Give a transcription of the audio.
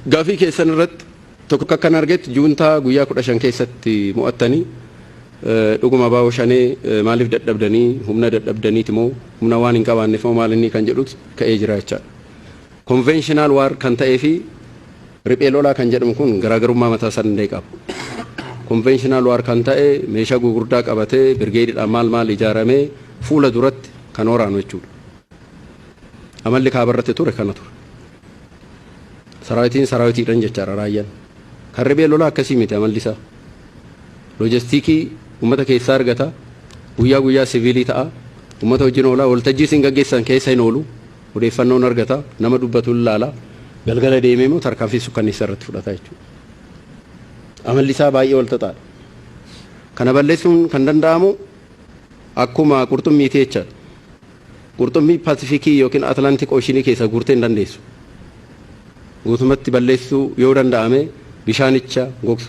Gaafii keessan irratti tokko akkan argetti, juuntaa guyyaa 15 keessatti mo'attanii, dhuguma baa'oo shanee maaliif dadhabdanii, humna dadhabdaniiti moo humna waan hin qabaanneef moo maal inni kan jedhutu ka'ee jira jechaadha. Conventional war kan ta'ee fi riphee lolaa kan jedhamu kun garaagarummaa mataa isaa danda'e qaba. Conventional war kan ta'e meeshaa gurguddaa qabatee, birgeediidhaan maal maal ijaaramee fuula duratti kan waraanu jechuudha. Amalli kaabarratti ture kana ture. Saraawitiin saraawitiidhaan jechaadha raayyaan. Kan riphee lolaa akkasii miti amalli isaa. Loojistiikii uummata keessaa argata. Guyyaa guyyaa siviilii ta'a. Uummata wajjin oolaa, waltajjii isin gaggeessan keessa hin oolu. Odeeffannoon argata. Nama dubbatu ilaala. Galgala deemee immoo tarkaanfii sukkanneessa irratti fudhata jechuudha. Amalli isaa baay'ee wal xaxaadha. Kana balleessuun kan danda'amu akkuma qurxummiiti jechaadha. Qurxummii Paasifikii yookiin Atlantic Ocean keessa guurtee hin dandeessu. Guutumatti balleessuu yoo danda'ame bishaanicha gogsuu.